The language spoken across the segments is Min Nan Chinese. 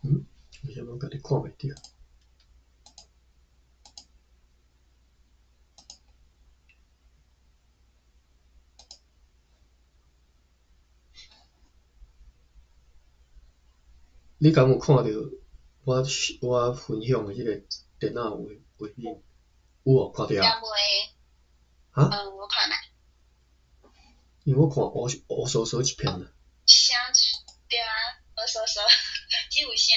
嗯，為啥物我家己看袂著？你敢有看著我分享的這个電腦畫面？有無看著啊？哈？嗯，我看覓。因為我看烏烏趖趖一片啊。聲，對啊，烏趖趖，只有聲。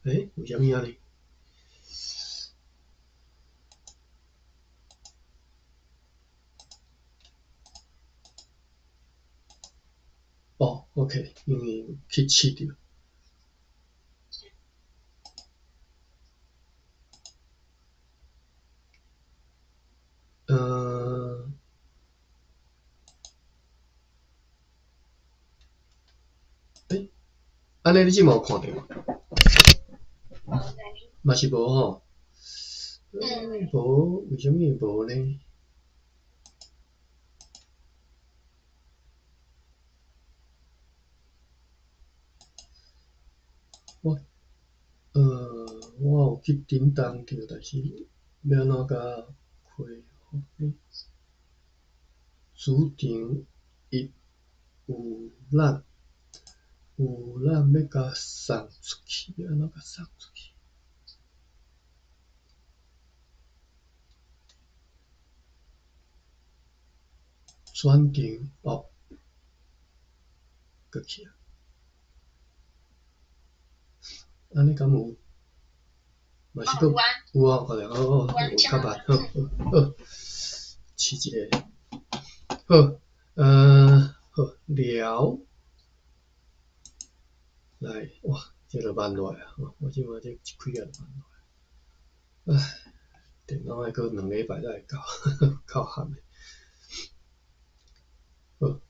欸，為啥物按呢？哦，OK，因為去試著。欸，按呢你這馬有看著無？嘛是無吼。無，為啥物會無呢？我，我有去叮當著，但是欲按怎共開放呢？主場一有咱，有咱欲共送出去，欲按怎共送出去？轉場哦，過去啊！按呢敢有？嘛是閣有啊，看著哦，有較慢，好好好，試一下，好，好，寮，來，哇，這就慢落來啊！我這馬這一開啊就慢落來，唉，電腦愛閣2禮拜才會到，夠慘的。好，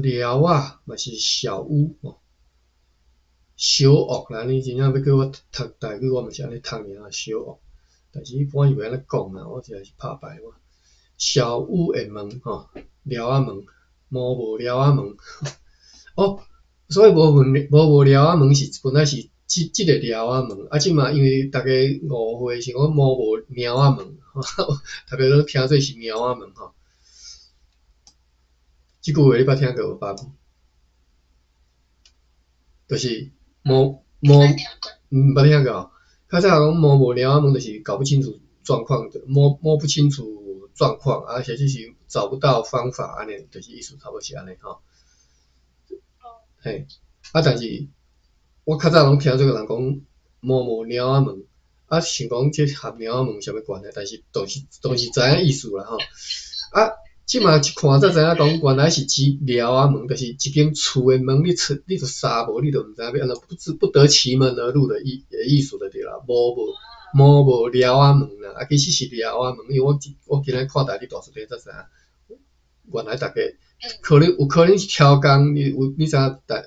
寮仔嘛是小屋哦，小學啦，你真正欲叫我讀台語，我嘛是按呢讀爾，小學。但是一般是袂按呢講啦，我實在是拍敗我。小屋的門吼，寮仔門，摸無寮仔門。哦，所以無問摸無寮仔門是本來是這個寮仔門，啊，這馬因為逐家誤會是講摸無貓仔門，逐家攏聽做是貓仔門吼。這句話你捌聽過無？爸？就是摸摸，毋捌聽過哦。較早講摸無寮仔門，就是搞不清楚狀況，摸不清楚狀況，啊，或者是找不到方法，按呢，就是意思差不多是按呢吼。嘿，啊，但是我較早攏聽這個人講摸無貓仔門，啊，想講這和貓仔門有啥物關係？但是當時知影意思啦吼。啊，這馬一看才知影講，原來是指寮仔門，就是一間厝的門，你出你著捎無，你著毋知影欲按怎，不知不得其門而入的意思就對啦。摸無摸無寮仔門啦，啊，其實是寮仔門，因為我今仔看台語大辭典才知影，原來逐家可能有可能是超工，你有你知影台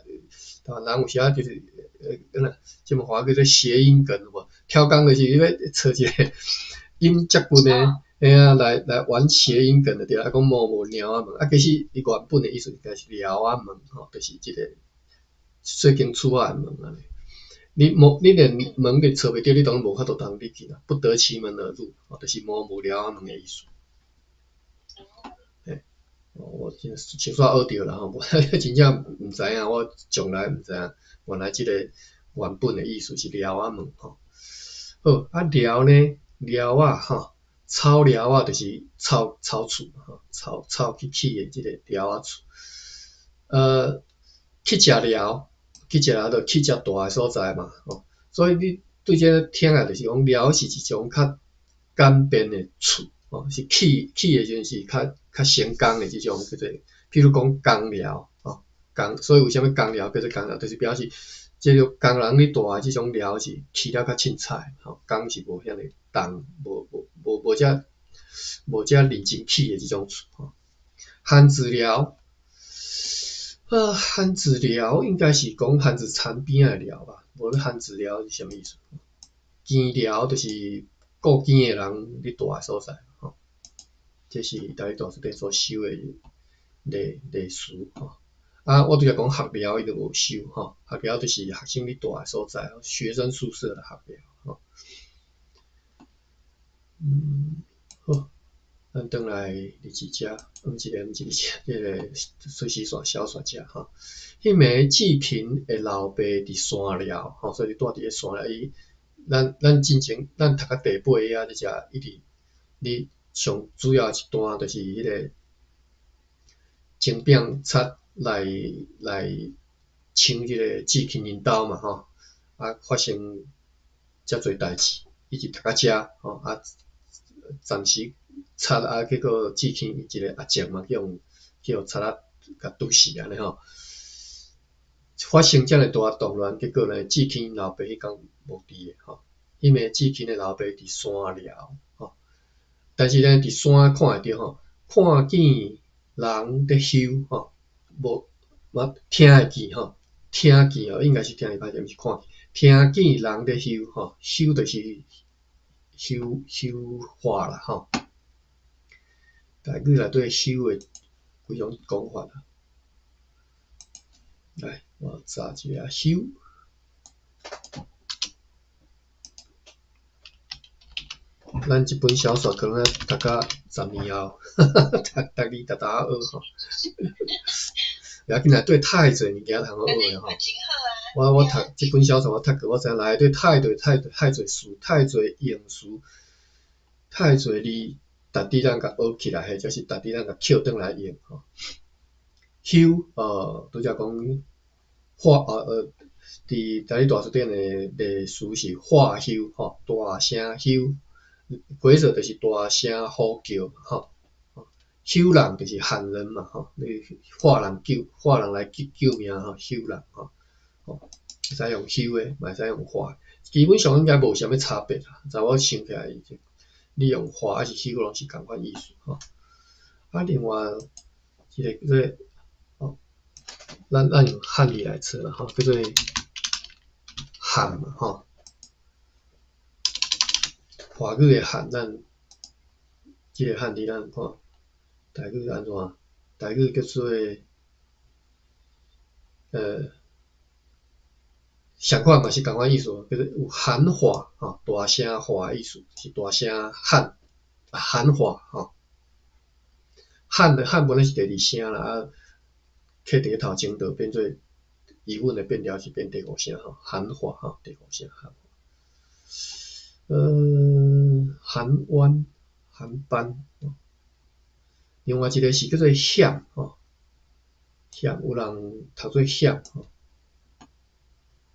灣人有時仔就是，敢若這麼話叫做諧音梗有無？超工就是欲揣一個音接近的，嘿啊，來玩諧音梗就對啦。講摸無貓仔門，啊，其實伊原本的意思應該是寮仔門吼，就是這個細間厝仔的門按呢。你摸你連門都揣袂著，你當然無法度通入去啦，不得其門而入，吼，就是摸無寮仔門的意思。嘿，我先先煞學著啦吼，無真正毋知影，我從來毋知影，原來這個原本的意思是寮仔門吼。好，啊寮呢，寮仔吼，草寮仔就是草厝吼，草去起的這個寮仔厝。去食寮，去食寮就去食大的所在嘛，吼。所以你對這個聽來就是講寮是一種較簡便的厝，吼，是起的時陣是較成功的這種叫做，譬如講工寮，吼，工，所以為啥物工寮叫做工寮，就是表示這個工人咧住的這種寮是起了較凊彩，吼，工是無遐爾重，無遮認真起的這種厝，吼。番子寮，啊，番子寮應該是講番子田邊仔的寮吧？無你番子寮是啥物意思？更寮就是顧更的人咧住的所在，吼。這是台語大辭典所收的例詞，吼。啊，我拄才講學寮伊就無收吼，學寮就是學生咧蹛的所在，學生宿舍的學寮吼。嗯，好，咱轉來日誌遮，毋是咧，毋是日誌，這个隨時線小說遮吼。彼暝志勤的老爸佇山寮吼，所以蹛佇咧山寮。伊，咱進前咱讀到第八頁這只一直，你上主要一段就是彼个鐘炳賊來搶這个志勤𪜶兜嘛吼，啊發生遮濟代誌，一直讀到遮吼，啊暫時賊啊，結果志勤伊一個阿叔嘛，去予去予賊仔共毒死按呢吼。發生遮爾大動亂，結果呢，志勤𪜶老爸彼工無佇的吼，彼暝志勤的老爸佇山寮吼，但是呢，佇山看會著吼，看見人咧唏吼，無嘛聽會見吼，聽見哦，應該是聽見，歹勢，毋是看見，聽見人咧唏吼，唏就是唏唏話啦吼。台語內底唏的幾種講法啊。來，我查一下唏。咱這本小說可能愛讀到10年後，讀讀字逐逐仔學吼。袂要緊啦，對太濟物件通好學的吼。我讀這本小說我讀過，我知影內底太濟太太濟詞，太濟用詞，太濟字，值得咱共學起來，或者是值得咱共抾轉來用吼。唏，拄才講化，佇台語大辭典的例詞是化唏吼，大聲唏，規則就是大聲呼叫吼。唏人就是喊人嘛吼，你喊人救，喊人來救救命吼，唏人吼，吼，會使用唏的，嘛會使用喊的，基本上應該無啥物差別啦。在我想起來，你用喊抑是唏，攏是仝款意思吼。啊，另外一个叫做，吼，咱用漢語來測啦吼，叫做喊嘛吼，華語的喊，咱這个漢字咱看。台語按怎？台語叫做相款嘛是仝款意思，叫做有喊話吼，大聲喊的意思，是大聲喊，喊話吼。喊的喊本來是第二聲啦，啊，刻佇咧頭前就變做疑問的變調是變第五聲吼，喊話吼，第五聲喊話。喊冤、喊班。另外一个是叫做險吼，險有人讀做險吼，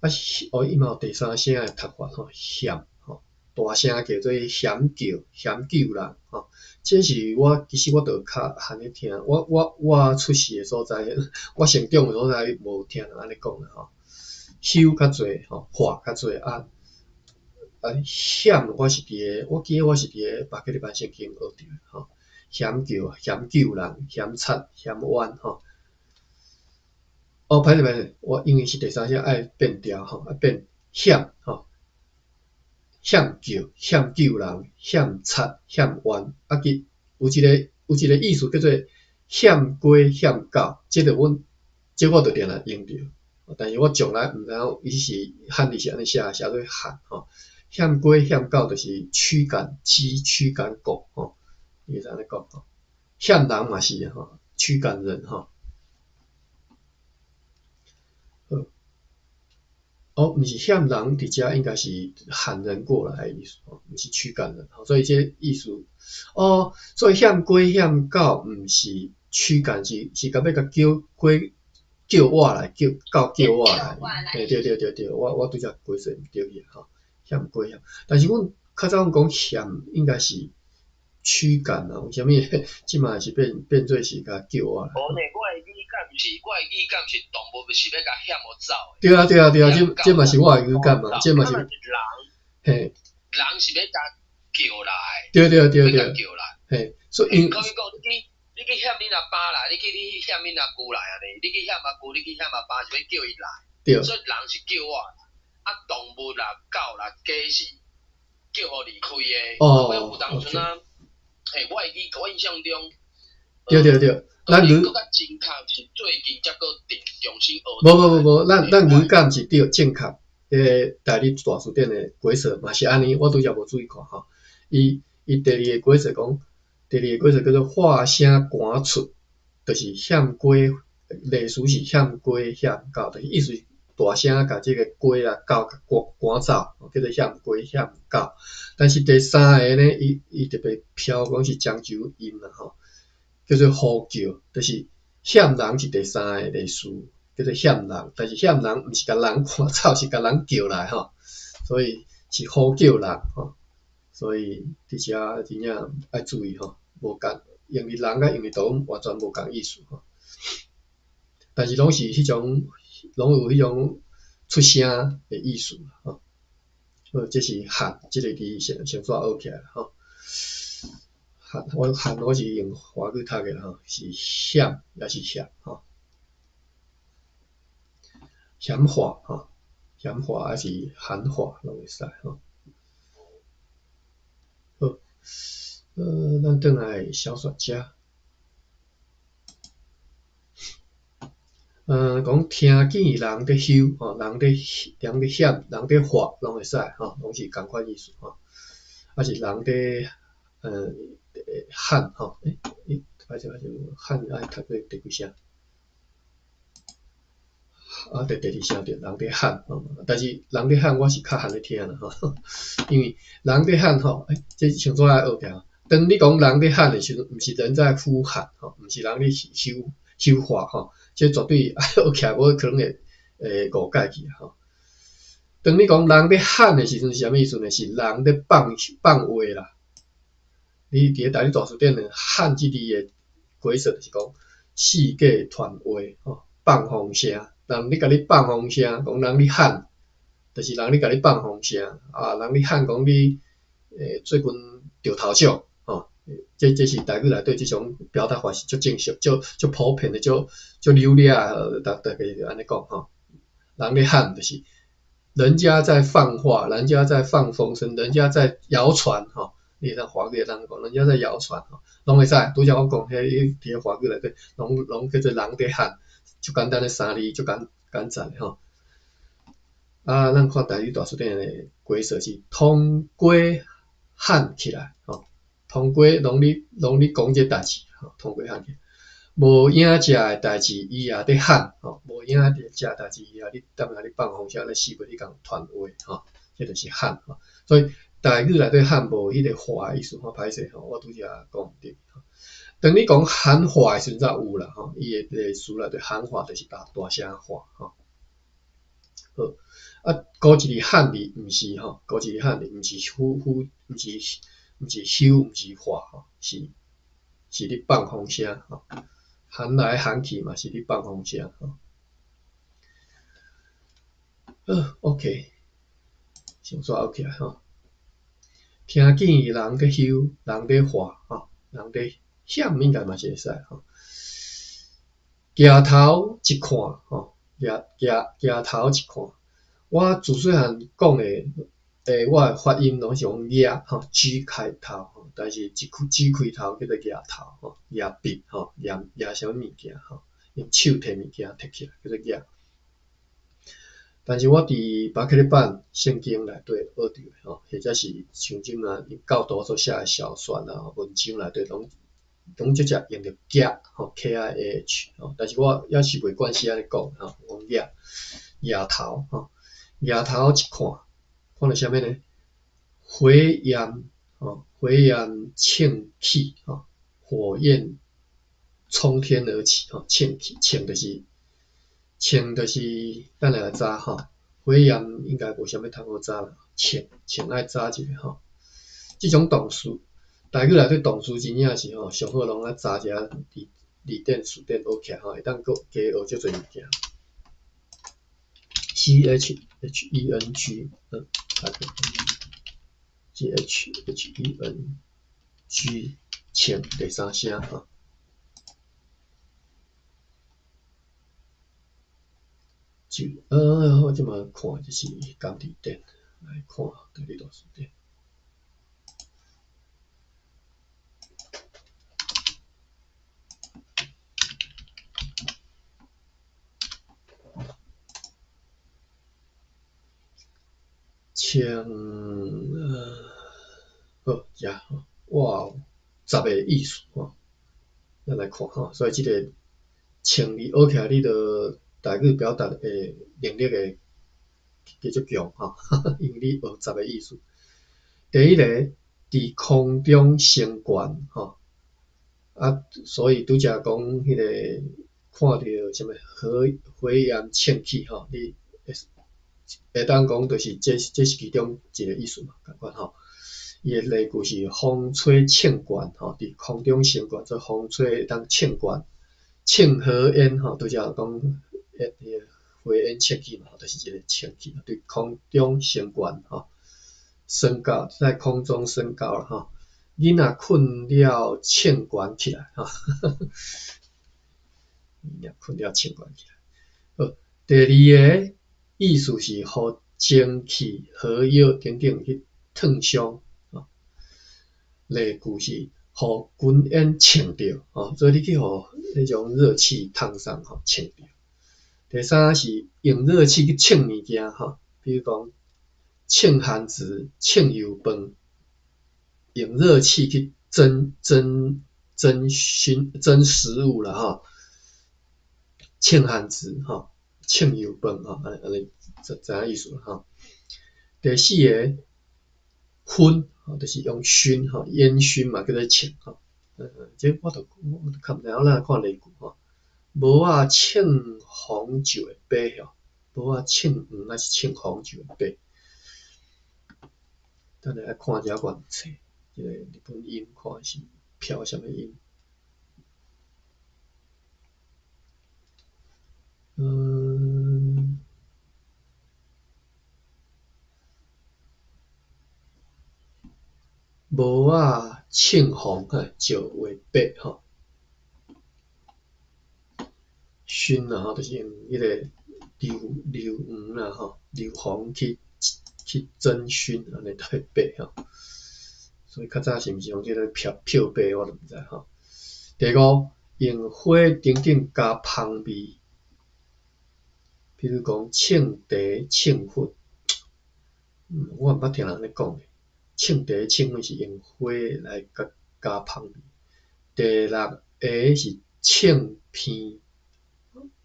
啊是哦，伊嘛有第三聲的讀法吼，險吼，大聲叫做險叫，險救人吼。這是我其實我著較罕咧聽，我出世的所在，我成長的所在無聽人按呢講啦吼。唏較濟吼，話較濟啊啊險，我是佇個，我記得我是佇個巴克利班聖經學著的吼。險救、險救人、險賊、險冤吼。哦，歹勢歹勢，我因為是第三聲愛變調吼，愛變險吼，險救、險救人、險賊、險冤。啊，其有一個意思叫做險雞、險狗，這個阮，這個我就定定用著，但是我從來毋知影伊是漢字是按呢寫，寫做喊吼。險雞、險狗就是驅趕雞、驅趕狗吼。伊會使按呢講吼，險人嘛是吼，驅趕人吼。好，哦，毋是險人佇遮應該是喊人過來的意思吼，毋是驅趕人吼，所以這意思，哦，所以險雞險狗毋是驅趕，是共欲共叫雞叫我來，叫狗叫我來，嘿，對對對對，我拄才規勢毋對去吼，險雞險，但是阮較早阮講險應該是。驅趕啊，為啥物這馬是變做是共叫我來？無呢，我的語感是，我的語感是動物是欲共險予走的。對啊對啊對啊，這嘛是我的語感嘛，這嘛是。人，嘿，人是欲共叫來。對對對對。叫來。嘿，所以。可以講，你去嫌恁阿爸來，你去嫌恁阿姑來按呢，你去嫌阿姑，你去嫌阿爸，是欲叫伊來。對。所以人是叫我，啊動物啦、狗啦、雞是叫予離開的。哦。有當陣啊。嘿，我會記，我印象中。對對對，咱閣較正確是最近才閣重重新學。無無無無，咱語感是對正確。彼个台語大辭典的解說嘛是按呢，我拄才無注意看吼。伊第二个解說講，第二个解說叫做話聲趕出，就是欠雞，類似是欠雞欠狗，就是意思是大聲共這個雞啊狗趕趕走，叫做欠雞欠狗。但是第三个呢，伊特別標講是漳州音啦吼，叫做呼叫，就是欠人是第三个類似，叫做欠人，但是欠人毋是共人趕走，是共人叫來吼，所以是呼叫人吼，所以佇遮真正愛注意吼，無仝用佇人佮用佇動物完全無仝意思吼。但是攏是彼種，攏有彼種出聲的意思吼。好，這是喊這个字先先煞學起來吼。喊我喊我是用華語讀的吼，是險抑是險吼？險話吼，險話抑是喊話攏會使吼。好，咱轉來小說遮。講聽見人佇憂吼，人佇險，人佇話攏會使吼，攏是仝款意思吼。抑是人佇喊吼，欸，歹勢歹勢，喊愛讀做第幾聲？啊，第二聲對，人佇喊吼，但是人佇喊我是較罕咧聽啦吼，因為人佇喊吼，欸，這先怎來學起來？當你講人佇喊的時陣，毋是人在呼喊吼，毋是人咧憂憂話吼，這絕對愛學起來，無可能會誤解去吼。當你講人佇喊的時陣是啥物意思呢？是人咧放放話啦。你佇咧台語大辭典的喊這字的解說就是講四界傳話吼，放風聲。人咧共你放風聲，講人咧喊，就是人咧共你放風聲啊。人咧喊講你最近中頭獎吼，這是台語內底這種表達法是足正常、足足普遍的、足足流利啊！逐家就按呢講吼。人咧喊就是人家在放話，人家在放風聲，人家在謠傳吼。你會當華語會當講，人家在謠傳吼，攏會使。拄才我講彼佇咧華語內底，攏攏叫做人佇喊，足簡單的三字，足簡簡單的吼。啊，咱看台語大辭典的解說是通過喊起來吼，通過攏咧攏咧講這代誌吼，通過喊起來，無影食的代誌，伊也佇喊吼，無影食的代誌，伊也咧踮遐咧放風聲咧四界咧共傳話吼，這就是喊吼。所以台語內底喊無彼個話的意思吼，歹勢吼，我拄才講毋對。當你講喊話的時陣才有啦吼，伊的例詞內底喊話就是大大聲喊吼。好，啊，古一字喊字毋是吼，古一字喊字毋是呼呼，毋是毋是憂，毋是話吼，是是咧放風聲吼，喊來喊去嘛是咧放風聲吼。好，OK，先煞學起來吼。聽見人佇憂，人佇話吼，人佇險應該嘛是會使吼。舉頭一看吼，舉舉舉頭一看，我自細漢講的，我的發音攏是講舉吼，G 開頭吼，但是一開 G 開頭叫做舉頭吼，舉筆吼，舉舉啥物物件吼，用手提物件提起來叫做舉。但是我佇巴克利版聖經內底學著的吼，或者是像這馬教徒所寫的小說啊、文章內底，攏攏直接用著舉吼，K I A H 吼，但是我猶是袂慣勢按呢講吼，講舉舉頭吼，舉頭一看，看著啥物呢？火焰吼，火焰衝起吼，火焰衝天而起吼，衝起，衝就是衝就是等下來查吼，火焰應該無啥物通好查啦，衝衝愛查一下吼。這種動詞，台語內底動詞真正是吼，上好攏愛查一下字字典、辭典學起來吼，會當閣加學足濟物件。C H H E N G，C H H E N G，衝第三聲吼。就我這馬看就是仝字典來看台語大辭典。凊，好，遮吼，哇，十个意思吼，咱來看吼，所以這个凊字學起來，你就台語表達的能力會加足強吼，因為你學十个意思。第一個，佇空中升懸吼，啊，所以拄才講彼個看著啥物火火焰衝起吼，你會會當講就是這這是其中一個意思嘛，仝款吼。伊的例句是風吹衝懸吼，佇空中升懸，所以風吹會當衝懸，衝火焰吼，拄才講彼個火焰衝起嘛，就是一個衝起，佇空中升懸吼，升高在空中升高啦吼。囡仔睏了衝懸起來吼，囡仔睏了衝懸起來。好，第二个意思是予蒸氣、火藥等等去燙傷。例句是予軍煙嗆著，吼，所以你去予彼種熱氣燙傷，吼，嗆著。第三是用熱氣去嗆物件，吼，比如講嗆番薯、嗆油飯，用熱氣去蒸蒸蒸熏蒸食物啦，吼，嗆番薯，吼，嗆油飯，吼，按呢按呢知知影意思啦，吼。第四个熏，吼，就是用熏，吼，煙熏嘛，叫做嗆，吼。這我都我都較毋知影，咱來看例句吼。帽仔凊風就會白吼，帽仔凊黃還是凊風就會白？等下愛看這原冊，這個日本音看是飄啥物音？嗯。帽仔凊風嘿，就會白吼。熏啦吼，就是用彼個硫硫黃啦吼，硫磺去去蒸熏，按呢就會白吼。所以較早是毋是用這個漂漂白，我就毋知吼。第五，用火等等加芳味，比如講凊茶、凊粉，我毋捌聽人按呢講的。凊茶、凊粉是用火來加加芳味。第六个是凊鼻，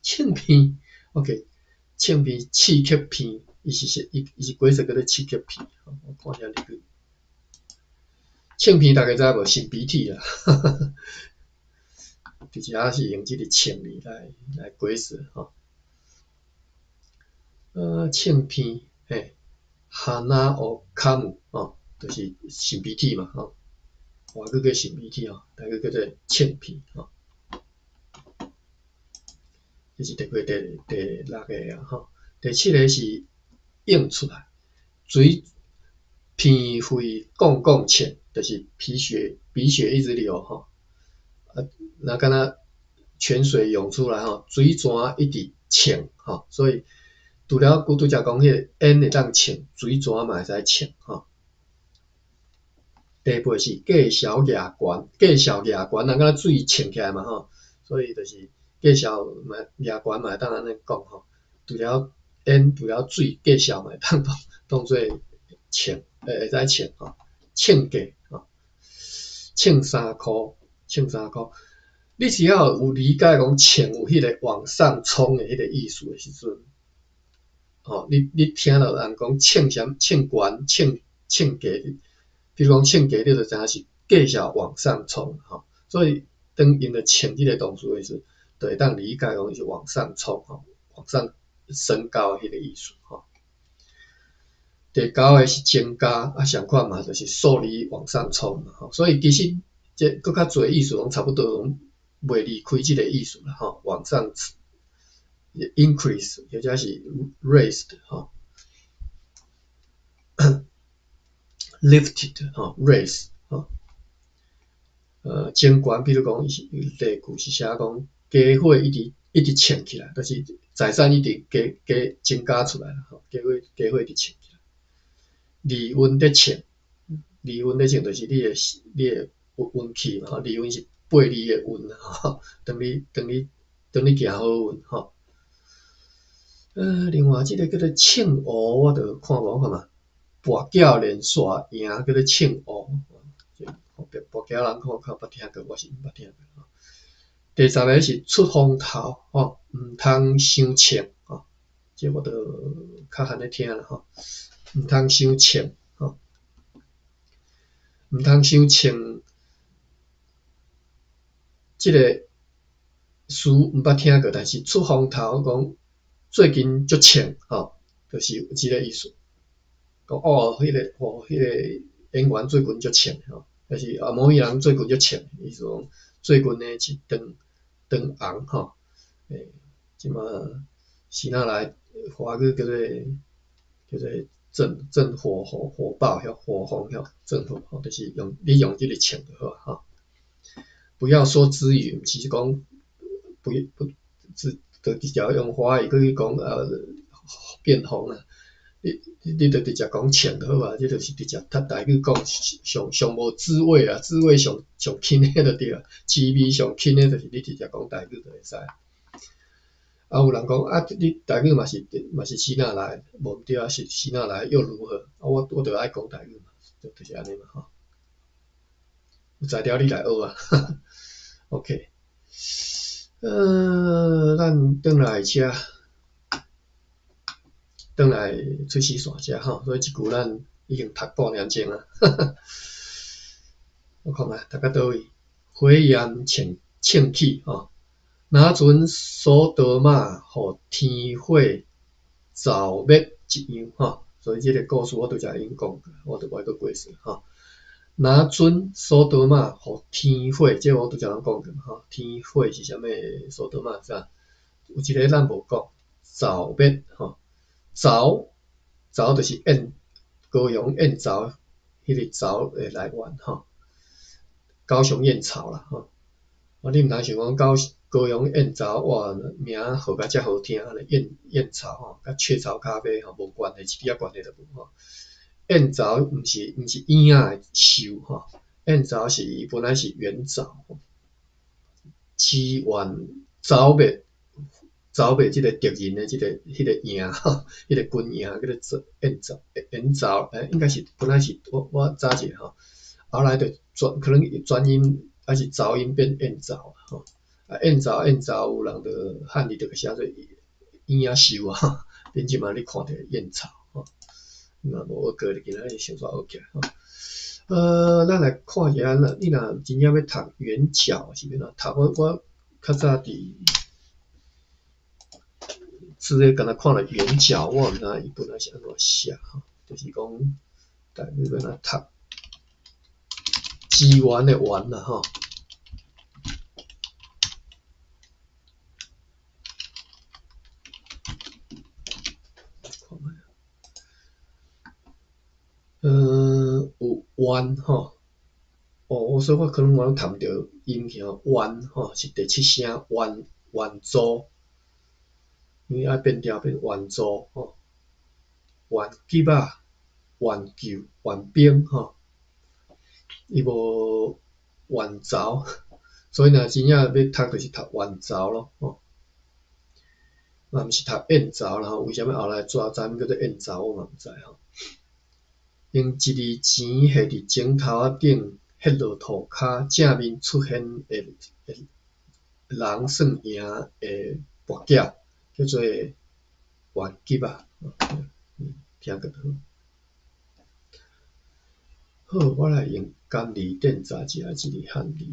凊鼻，OK，凊鼻刺激鼻，伊是是伊伊是解說叫做刺激鼻，我看一下例句。凊鼻大家知無？擤鼻涕啦，佇遮是用這个凊字來來解釋吼。凊鼻，嘿，鼻をかむ，吼，就是擤鼻涕嘛，吼，外語叫擤鼻涕吼，台語叫做凊鼻，吼。這是第幾個？第第六个啊，吼。第七个是湧出來，水鼻血摃摃衝，就是鼻血鼻血一直流吼。啊，若敢若泉水湧出來吼，水泉一直衝吼，所以除了拄拄才講彼个煙會當衝，水泉嘛會使衝吼。第八是繼潲額懸，繼潲額懸，人敢若水衝起來嘛吼，所以就是繼潲嘛額懸嘛會當按呢講吼。除了煙，除了水，繼潲嘛會當當當做衝，會會使衝吼，衝過吼，衝衫褲，衝衫褲。你只要有理解講衝有彼个往上衝的彼个意思的時陣，吼，你你聽著人講衝啥衝懸、衝衝過，比如講衝過，你就知影是繼續往上衝吼。所以當用著衝這个動詞的時，就會當理解講是往上衝吼，往上升高的彼个意思吼。第九个是增加，啊，相款嘛，就是數字往上衝嘛吼。所以其實這閣較濟意思攏差不多，攏袂離開這个意思啦吼，往上 increase 或者是 raised 吼，lifted 吼，raise 吼。增懸，比如講伊是例句是寫講家伙一直一直衝起來，就是財產一直加加增加出來啦吼，家伙家伙一直衝起來。氣溫咧衝，氣溫咧衝就是你的你的運運氣嘛吼，氣運是八字的運吼，當你當你當你行好運吼。另外這个叫做衝烏，我就看無看覓。跋筊連紲贏叫做唱烏，跋筊人可能較捌聽過，我是毋捌聽過。第十个是出風頭，吼，毋通傷衝，吼，這我就較罕咧聽啦，吼，毋通傷衝，吼，毋通傷衝，這个詞毋捌聽過，但是出風頭講最近足衝，吼，就是有這个意思。講哦，彼个哦，彼个演員最近足衝，吼，就是啊某一人最近足衝，意思講最近呢是當當紅，吼，欸，這馬時哪來華語叫做叫做正正火火火爆遐火紅遐正火，吼，就是用你用這个衝就好啊，吼。不要說支語，毋是講不不只就直接用華語去講啊變紅啊。你你就直接講衝就好啊，這就是直接讀台語講上上無滋味啊，滋味上上輕的就對啊，滋味上輕的就是你直接講台語就會使。啊，有人講啊，你台語嘛是嘛是支那來，無毋對啊，是支那來又如何？啊，我我就愛講台語嘛，就就是按呢嘛吼。有才調你來學啊，OK。咱轉來遮。轉來喙齒線遮吼，所以這句咱已經讀半點鐘啊。我看覓讀到佗位？火焰衝衝起吼，若準索多瑪予天火著滅一樣吼，所以這个故事我拄才已經講過，我就無愛閣解釋吼。若準索多瑪予天火，這個我拄才攏講過吼，天火是啥物？索多瑪啥？有一个咱無講，著滅吼。巢，巢就是燕，高雄燕巢，彼个巢的來源吼。高雄燕巢啦吼。啊，你毋通想講高高雄燕巢，哇，名號甲遮好聽，按呢燕燕巢吼，佮雀巢咖啡吼無關係，一點仔關係都無吼。燕巢毋是毋是嬰仔的獸吼，燕巢是伊本來是圓藻，支援剿滅。剿滅這个敵人的這个彼个營，彼个軍營叫做燕巢，燕巢，欸，應該是本來是我我查一下吼，後來就轉可能轉音還是噪音變燕巢吼，啊燕巢燕巢有人就漢字就寫做嬰仔獸啊，變這馬你看著燕巢吼，若無學過，你今仔日先煞學起來吼。咱來看一下，你若真正欲讀圓角是欲按怎讀？我我較早佇字咧，敢若看著圓角，我毋知影伊本來是按怎寫吼，就是講台語欲按怎讀資源的源啦吼。看覓有源吼，哦，所以我可能我攏讀毋著音去吼，源吼是第七聲，援援助。因為愛變調變援助吼，援急啊，援救、援兵吼，伊無援巢，所以若真正欲讀就是讀援巢囉吼，嘛毋是讀燕巢啦吼，為啥物後來紙叫做燕巢，我嘛毋知吼。用一厘錢下佇枕頭仔頂，彼落塗跤正面出現的人算贏的跋筊。叫做援急啊，聽過無？好，我來用簡字典查一下這個漢字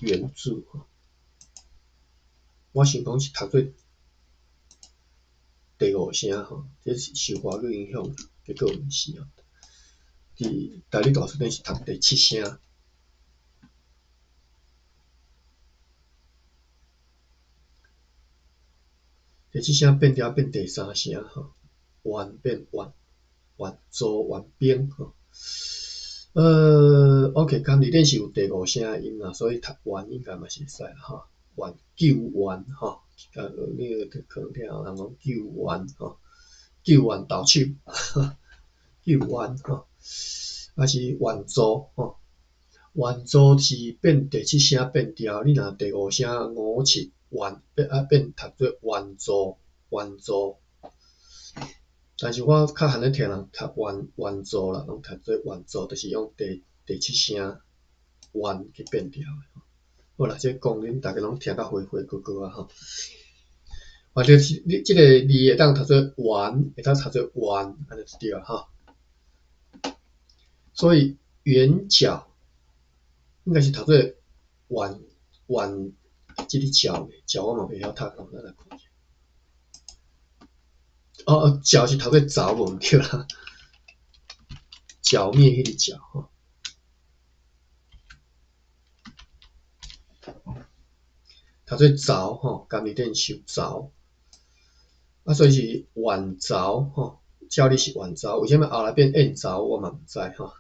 原字吼。我想講是讀做第五聲吼，這是受華語影響，結果毋是哦。佇台語大辭典是讀第七聲。第七聲變調變第三聲吼，援變援，援助援兵吼。OK，簡字典是有第五聲的音啦，所以讀援應該嘛是會使啦吼。援救援吼，你可能聽人講救援吼，救援投手，救援吼，還是援助吼。援助是變第七聲變調，你若第五聲五七援變啊變讀做援助，援助。但是我較罕咧聽人讀怨怨族啦，攏讀做怨族，就是用第七聲怨去變調的。好啦，這講恁逐家攏聽甲花花糊糊啊吼。反正是你這個字會當讀做圓，會當讀做怨，按呢就對啊吼。所以圓角應該是讀做圓圓，這個角角我嘛袂曉讀，咱來看者。哦哦，剿是讀做鑿無毋對啦，剿滅彼个剿吼。讀做鑿吼，甘字頂收鑿，啊，所以是怨鑿吼，照理是怨鑿，為啥物後來變燕鑿，我嘛毋知吼。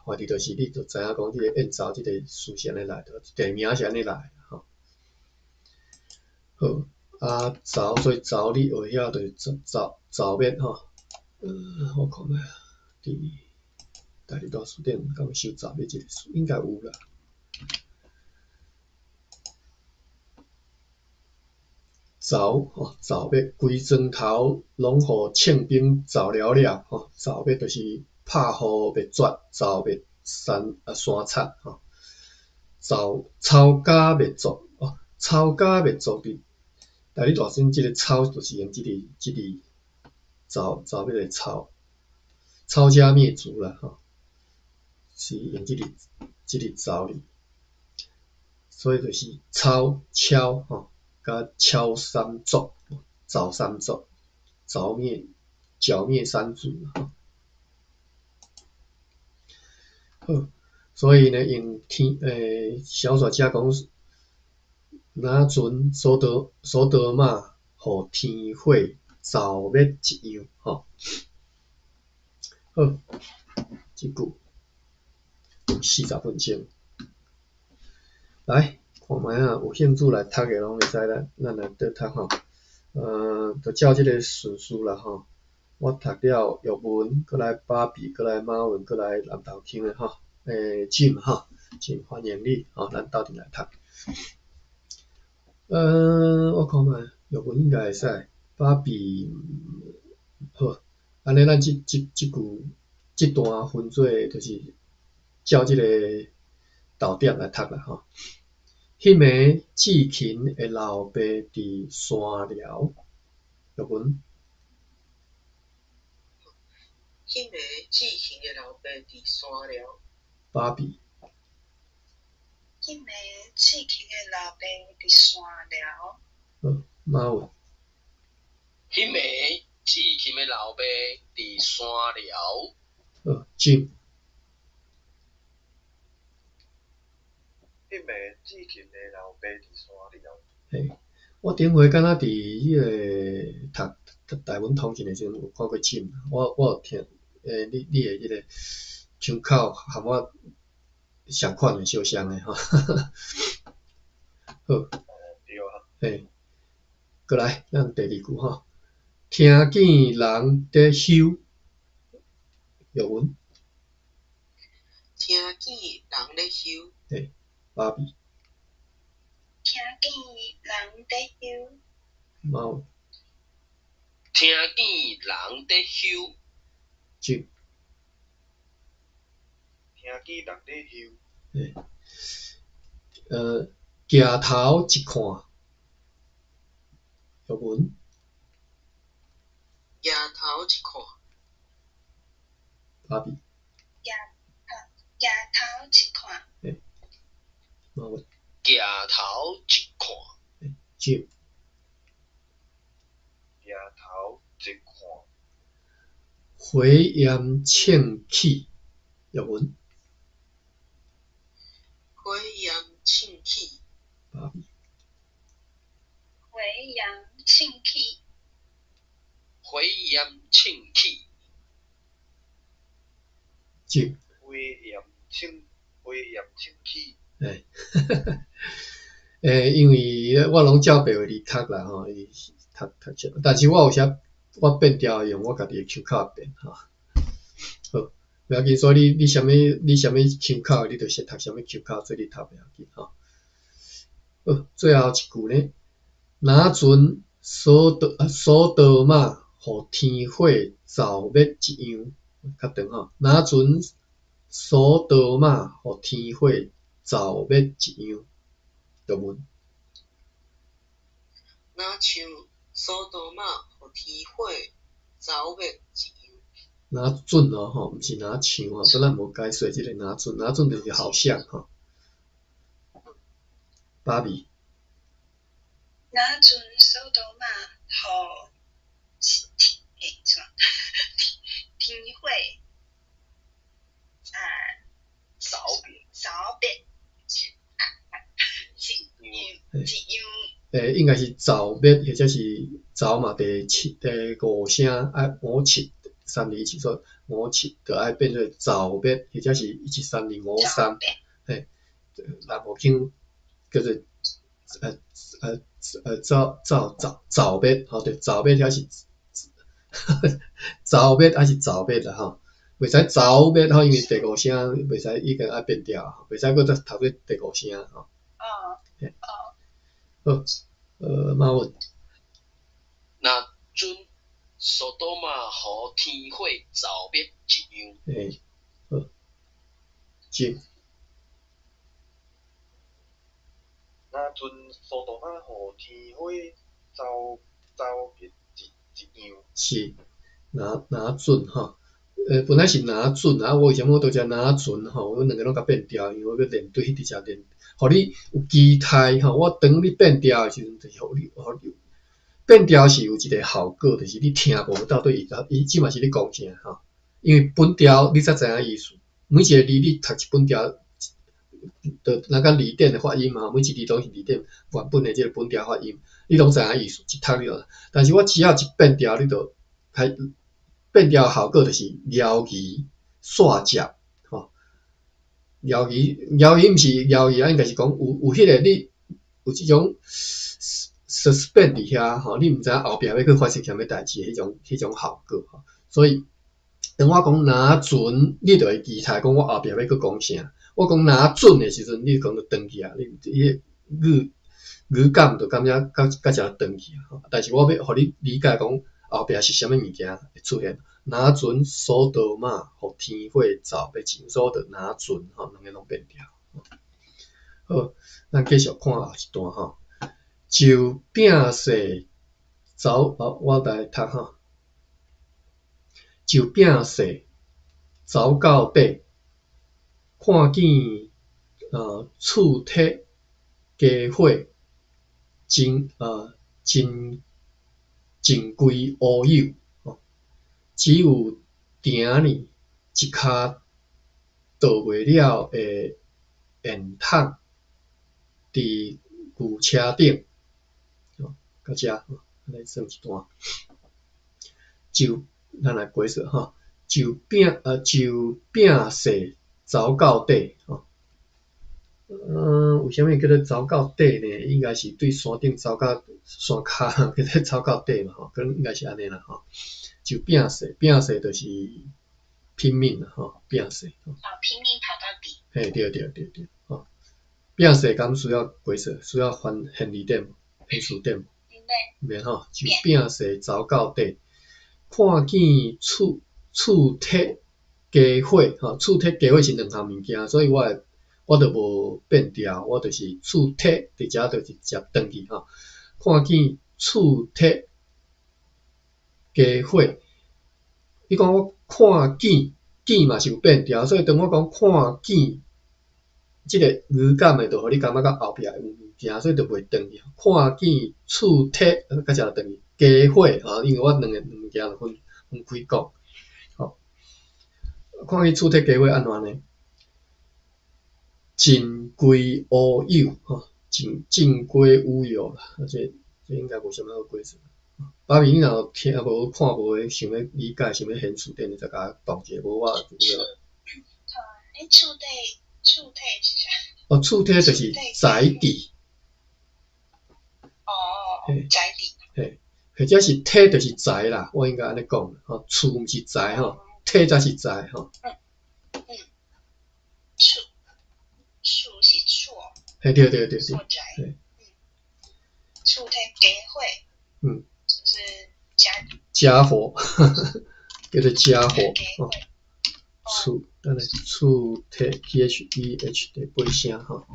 反正就是你就知影講，這个燕鑿這个詞是按呢來的，地名是按呢來吼。好，啊鑿，所以鑿你學曉就是鑿鑿滅吼。我看覓啊，佇台語大辭典敢有收鑿滅這个詞，應該有啦。鑿吼，鑿滅，規庄頭攏予清兵鑿了了吼，鑿滅就是拍予滅絕，鑿滅山啊山賊吼，鑿抄家滅族哦，抄家滅族佇台語大辭典這个抄就是用這个這个鑿鑿滅的抄，抄家滅族啦吼，是用這个這个鑿字，所以就是抄敲吼。佮敲三族，鑿三族，剿滅、剿滅三族吼。好，所以呢，用天小說者講，若陣索多索多瑪予天火鑿滅一樣吼。好，這句40分鐘，來。看覓仔，有興趣來讀的攏會使咱咱來綴讀吼。就照這个順序啦吼。我讀了玉文，閣來芭比，閣來馬文，閣來南投腔的吼。Jim 吼，Jim 歡迎你吼，咱鬥陣來讀。我看覓，玉文應該會使，芭比好。按呢，咱這這這句這段分做就是照這個逗點來讀啦吼。彼暝志勤的老爸佇山寮，玉文。彼暝志勤的老爸佇山寮。芭比。彼暝志勤的老爸佇山寮。好，馬文。彼暝志勤的老爸佇山寮。好，Jim。彼暝志勤的老爸佇山寮。嘿，我頂回敢若佇彼个讀讀台文通訊的時陣有看過 Jim，我我有聽，你你的彼个腔口含我相款的，相像的吼。好。對啊。嘿，過來，咱第二句吼，聽見人佇休，玉文。聽見人咧休。嘿。芭比。聽見人佇休。貓。聽見人佇休。 Jim。聽見人佇休。嘿，舉頭一看，玉文。舉頭一看。芭比。舉舉頭一看。嘿。馬文。舉頭一看。 Jim。舉頭一看。火焰衝起，玉文。火焰衝起。芭比。火焰衝起。火焰衝起。 Jim。火焰衝，火焰衝起。嘿，因為我攏照白話字讀啦吼，伊讀讀錯，但是我有時我變調用我家己的腔口變吼。好，袂要緊，所以你你啥物你啥物腔口，你就先讀啥物腔口，做你讀袂要緊吼。好，最後一句呢，若陣索多索多瑪予天火灶滅一樣，較長吼。若准索多瑪予天火灶滅一樣，中文。若像索多瑪予天火灶滅一樣。若准哦吼，毋是若像吼，本來無解說這个若准，若准就是好像吼。芭比。若准索多瑪予天欸什麼天火啊灶滅灶滅一樣一樣。欸，應該是灶滅，或者是灶嘛，第七、第五聲愛五七三二一，所以五七就愛變做灶滅，或者是一三二五三，嘿，南無經叫做灶灶灶灶滅，吼對，灶滅還是灶滅還是灶滅啦吼，袂使灶滅吼，因為第五聲袂使已經愛變調，袂使閣再讀做第五聲吼。哦。好，馬文。若准索多瑪予天火灶滅一樣。欸，好，進。若准索多瑪予天火灶灶滅一樣。是，若若准吼，本來是若准啊，我為啥物我拄才若准吼？我兩个攏共變調，因為我欲練對佇遮練，予你有期待吼。我當你變調的時陣，就是予你，予你變調是有一个效果，就是你聽無到底伊伊這嘛是咧講啥吼。因為本調你才知影意思，每一个字你讀一本調，就若講字典的發音嘛，每一字攏是字典原本的這个本調發音，你攏知影意思，一讀你就。但是我只要一變調，你就開變調效果就是撩魚煞接吼，撩魚撩魚毋是撩魚啊，應該是講有彼個你有這種 suspend 佇遐吼，你毋知影後壁欲去發生啥物代誌，彼種效果吼。所以當我講若准，你就會期待講我後壁欲閣講啥。我講若准的時陣，你講就斷去啊，你彼個語語感就感覺較較誠斷去啊。但是我欲予你理解講後壁是啥物物件會出現。若准索多瑪予天火灶滅盡，所以就若准吼，兩個攏變調。好，咱繼續看後一段吼。就摒世走，哦，我來讀吼。就摒世走到底，看見厝體家火真真盡歸烏有，吼，只有埕呢一跤倒袂了的煙筒佇牛車頂，吼，到遮，按呢算一段。就咱來解釋吼，就摒世走到底，吼。為啥物叫做走到底呢？應該是對山頂走到山跤，叫做走到底嘛，吼，可能應該是按呢啦，吼。就摒世，摒世就是拼命啦，吼，摒世。哦，拼命跑到底。嘿，對對對對，吼。摒世敢需要解釋？需要翻現字典無？現詞典無？免吼，就摒世走到底，看見厝體家火，吼，厝體家火是兩項物件，所以我會。我就無變調，我就是厝體佇遮就直接斷去吼。看見厝體家火，你講我看見見嘛是有變調，所以當我講看見這个語感的，就予你感覺到後壁有物件，所以就袂斷去。看見厝體，較才斷去家火吼，因為我兩个物件就分開講。吼，看見厝體家火按怎呢？盡歸烏有，吼，盡歸烏有啦，這應該無啥物好解釋。芭比，你若有聽無、看無的，想欲理解、想欲現詞典，你再共我講一下，無我有個。欸，厝體，厝體是啥？哦，厝體就是宅邸。哦，宅邸。嘿，或者是體就是宅啦，我應該按呢講，吼，厝毋是宅吼，體才是宅吼。厝。厝是厝，嘿對對對對，厝體家火，就是家家伙，叫做家伙吼。厝，等下厝体 T H E H 第八声吼。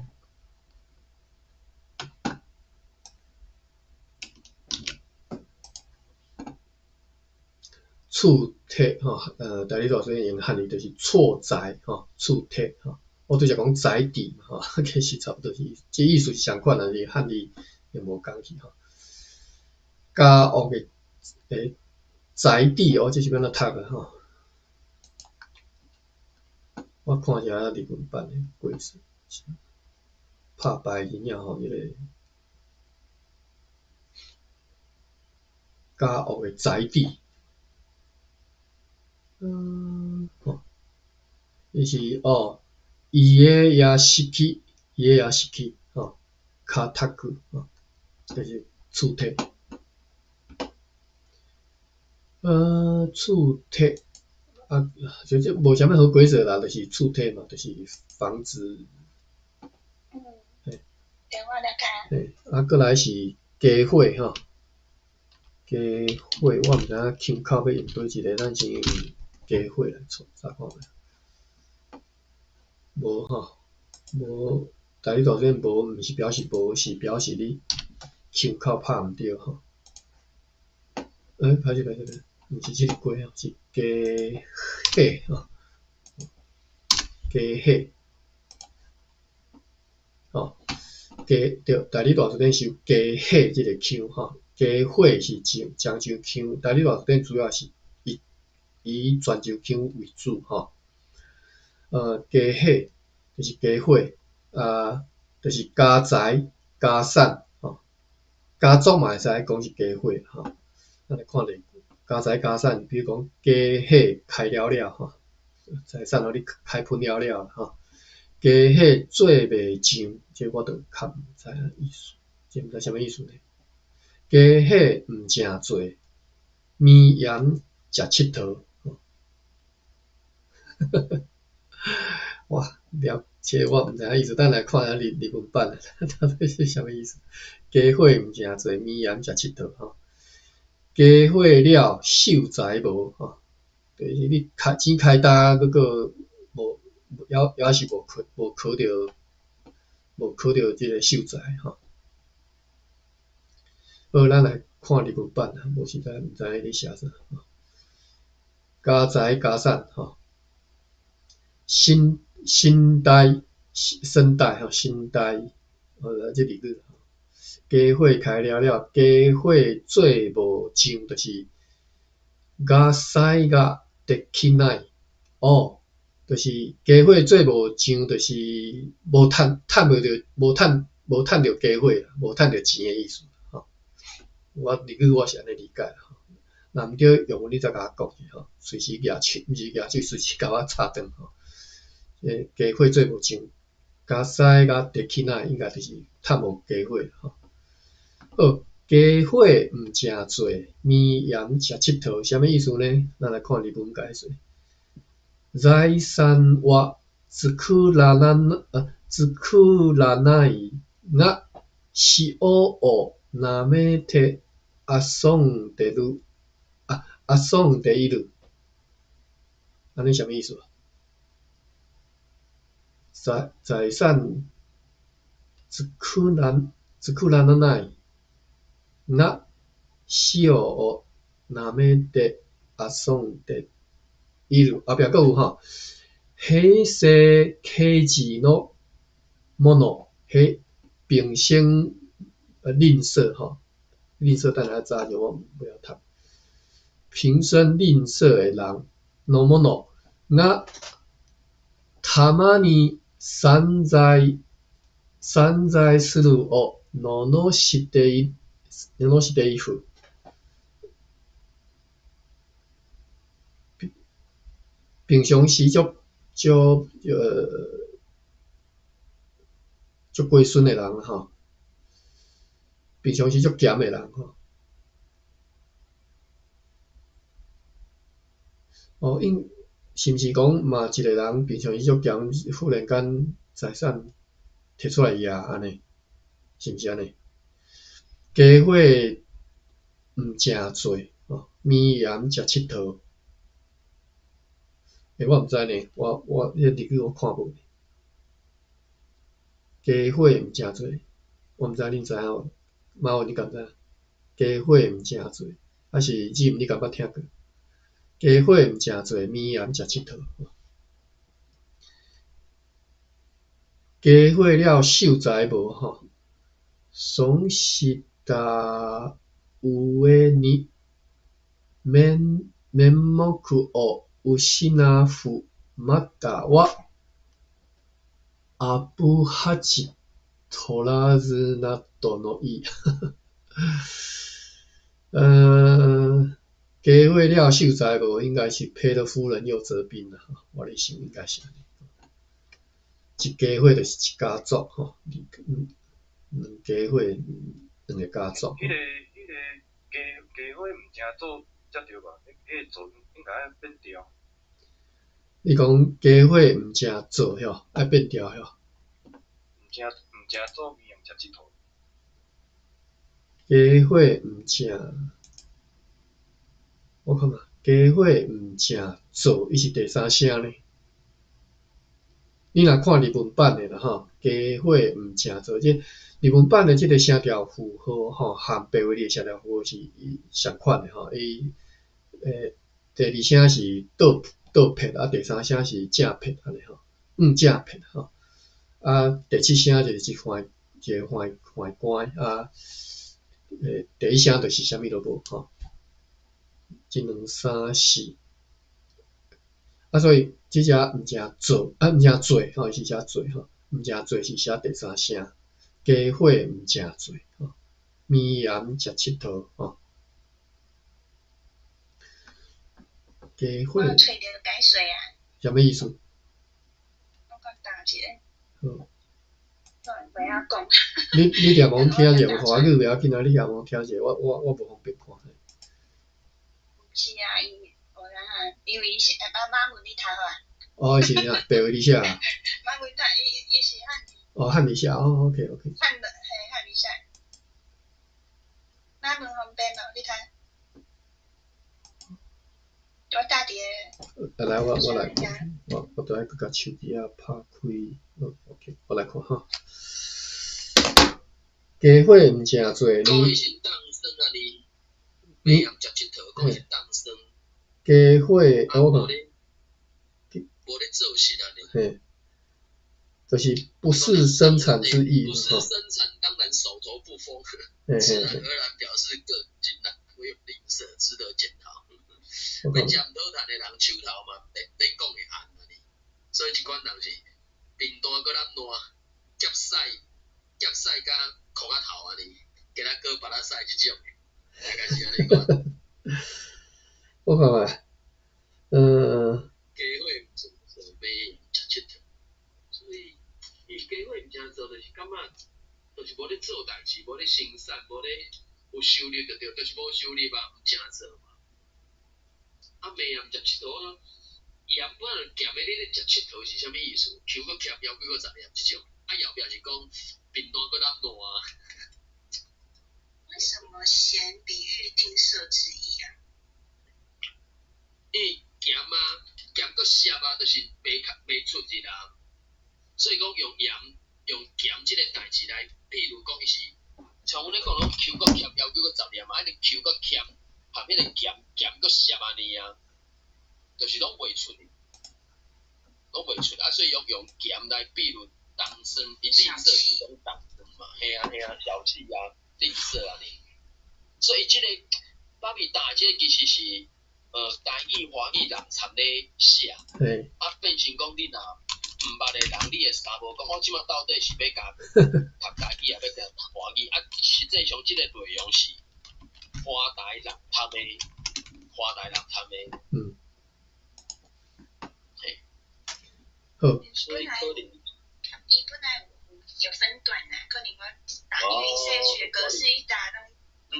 厝体吼，台语大辞典用汉字就是厝宅吼，厝体吼。我拄才讲宅邸嘛吼，其实差不多是，这意思是相款，但是汉字用无仝去吼。家屋的宅地哦，这是欲按怎读啊吼？我看一下日文版的解释，拍败真正吼，这个家屋的宅地，吼，伊是哦，家屋敷，家屋敷，吼，卡塔古，吼，就是厝体。厝体啊，就这无啥物好解释啦，就是厝体嘛，就是房子。对，我了解。嘿，啊，过来是家伙吼，家伙，我毋知影腔口欲用佗一个，咱先用家伙来查看觅。无吼，无，台语大辞典无，毋是表示无，是表示你腔口拍毋著吼。歹势歹势，毋是这个家吼，是家伙吼，家伙，吼，家对，台语大辞典是有家伙这个腔吼，家伙是漳州腔，台语大辞典主要是以泉州腔为主吼。家伙就是家伙，啊，就是家财、家产吼，家族嘛会使讲是家伙吼。咱来看例句，家财家产，比如讲家伙开了了吼，财产予你开喷了了吼。家伙做袂上，这我就较毋知影意思，这毋知啥物意思呢？家伙毋诚济，绵盐食𨑨迌。哇，了，这个我毋知影意思，等来看下日文版，到底是啥物意思？家伙毋诚济，绵盐食𨑨迌吼。家伙了，秀才无吼，就是你开钱开焦，阁阁无，犹是无考，无考著，无考著这个秀才吼。好，咱来看日文版啊，无实在毋知影咧写啥。家财家产吼，身代身代吼，身代，这日语。家伙开了了，家伙做无上，就是家使甲得起来哦，就是家伙做无上，就是无趁，趁袂著，无趁，无趁著家伙，无趁著钱的意思吼。我日语我是按呢理解吼，若毋对，用你再共我讲者吼，随时举手，毋是举手，随时共我插断吼。家伙做无上，家使甲得起来，应该就是趁无家伙吼。好，家伙毋诚济，绵盐食𨑨迌，啥物意思呢？咱来看日文解释。财产は作らな、作らないが、塩を舐めて遊んでる、遊んでいる。按呢啥物意思？财产作らないが、塩を舐めて遊んでいる。後壁阁有吼，平成刑事のもの，平生吝啬吼，吝啬等下早就我袂晓读。平生吝啬的人，のものがたまに散財、散財するを罵してい罵している。平常时足足足龟孙的人吼，平常时足俭的人吼。哦，因是毋是讲嘛一个人平常时足俭，忽然间财产提出来压按呢？是毋是按呢？家伙毋诚济，吼，绵盐食𨑨迌。欸，我毋知呢，我彼日语我看無。家伙毋誠濟，我毋知恁知影無？馬文你敢知影？家伙毋誠濟，抑是 Jim 你敢捌聽過？家伙毋誠濟，綿鹽食𨑨迌。家伙了秀才無吼，損失た上に面目を失ふまたはアブハチ取らずなどの意。家伙了秀才無，應該是賠了夫人又折兵啦。我咧想應該是按呢。一家伙就是一家族吼，兩家伙兩個家族。彼個家伙毋成做才對吧？彼個做應該愛變調。你講家伙毋成做吼，愛變調吼？毋成做面毋食𨑨迌。家伙毋成，我看覓，家伙毋成做，伊是第三聲呢。你若看日文版的啦吼，家伙毋成做，這日文版的這个聲調符號吼，和白話字的聲調符號是相款的吼。伊第二聲是倒撇，啊，第三聲是正撇按呢吼，正撇吼。啊，第七聲就是一橫一个橫橫關啊，第一聲就是啥物都無吼。一兩三四，啊，所以這只毋成做，啊，毋成做吼，是寫做吼，毋成做是寫第三聲，家伙毋成做吼，綿鹽食𨑨迌吼。家伙。我揣著解說啊。啥物意思？我閣打一个。好。我袂曉講。你念予阮聽者，華語袂要緊啊，你念予阮聽者，我無方便看。是啊，伊有影啊，因為伊是啊，馬文你讀好啊。哦，是啊，白話字寫啊。馬文讀伊是漢字。哦，漢字寫，哦，OK OK。漢字嘿，漢字寫。馬文方便無？你睇。我搭佇個。來，我來看，我拄愛閣共手機仔拍開，好，OK，我來看哈。家伙毋誠濟，講伊是凍酸啊你，綿鹽食𨑨迌，講伊是凍酸。家伙，我看。無咧做事啊你。嘿，就是不事生產之意。不事生產，當然手頭不豐，自然而然表示個性啊，沒有吝嗇，值得檢討。要食毋好趁的人，手頭嘛免講會紅啊你。所以這款人是貧惰閣懶惰，夾屎夾屎甲箍仔頭按呢，今仔閣別仔屎這種的，大概是按呢款。我看覓，家伙毋做做，欲食𨑨迌，所以伊家伙毋成做，就是感覺就是無咧做代誌，無咧生產，無咧有收入就對，就是無收入啊，毋成做嘛。啊，麵鹽食𨑨迌，鹽本來鹹的，你咧食𨑨迌是啥物意思？搝閣欠枵幾個十粒這種，啊，後壁是講貧惰閣懶惰啊。為什麼鹹比喻吝嗇之意啊？因為鹹啊，鹹閣澀啊，就是袂出入啊。所以講用鹽用鹹這個代誌來，譬如講伊是，像阮咧講攏搝閣欠枵幾個十粒嘛，一直搝閣欠，含彼個鹹鹹閣澀按呢啊，就是攏袂出，攏袂出啊，所以用鹹來比喻凍酸，伊吝嗇是講凍酸嘛，嘿啊嘿啊，小氣啊，吝嗇按呢。所以這個巴比達這個其實是台語、華語人參咧寫，啊變成講你若毋捌的人，你會三無講，我這馬到底是欲共讀台語，抑欲共讀華語？啊，實際上這個內容是華台人讀的，華台人讀的。嘿。好。所以可能。伊本來有分段啊，可能我打，因為現在學格式一打攏。無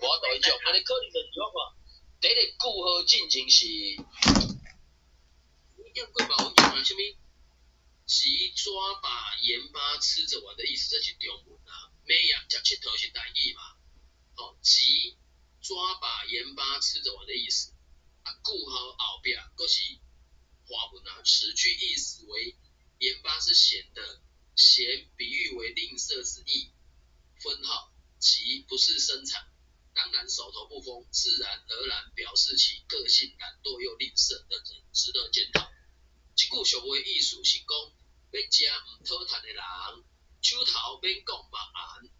法度彼種，按呢可能就是我看，第一個句號進前是，抑閣嘛有用啊，啥物？是抓把鹽巴吃着玩的意思，這是中文啊。欲鹽食𨑨迌是台語嘛？吼，即抓把盐巴吃着玩的意思。啊，句号後壁閣是華文啊，此句意思為鹽巴是鹹的，鹹比喻為吝嗇之意，分號即不事生產。當然手頭不豐，自然而然表示其個性懶惰又吝嗇的人，值得檢討。這句俗話意思是講，欲食毋討趁的人，手頭免講嘛絚，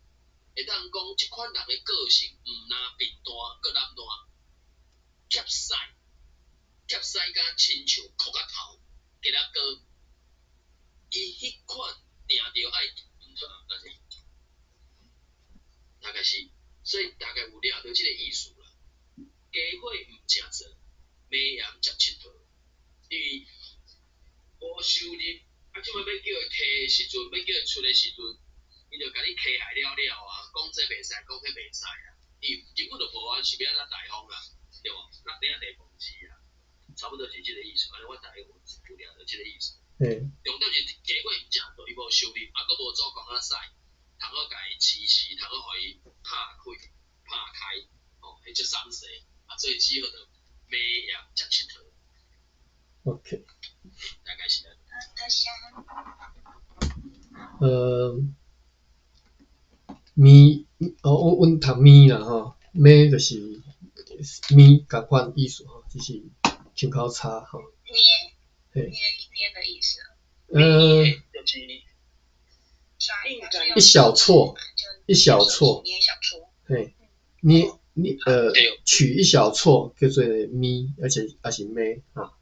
會當講這款人的個性毋但貧惰，閣懶惰，怯屎，怯屎甲親像箍甲頭，雞仔哥，伊彼款定著愛毋討，大概是，所以大概有掠著這個意思啦。家伙毋誠做，糜鹽食𨑨迌，因為無收入，啊，這擺欲叫伊提的時陣，欲叫伊出的時陣，伊就共你溪害了了啊，講這袂使，講彼袂使啊，伊根本就無啊，是欲按怎大方啊，對無？那等下提房子啊，差不多是這個意思，按呢我大概有有掠著這個意思。重點是家伙毋誠做，伊無收入，啊，閣無做工仔使，通好共伊支持，通好予伊拍開、拍開，吼，彼隻鬆勢，啊，所以只好就糜鹽食𨑨迌。 OK。大概是按呢。多謝。糜，哦，阮讀糜啦吼，糜就是糜仝款意思吼，只是槍口差吼。捏，捏捏的意思。一小撮，一小撮，捏一小撮。嘿，捏捏取一小撮叫做糜，而且也是糜哈。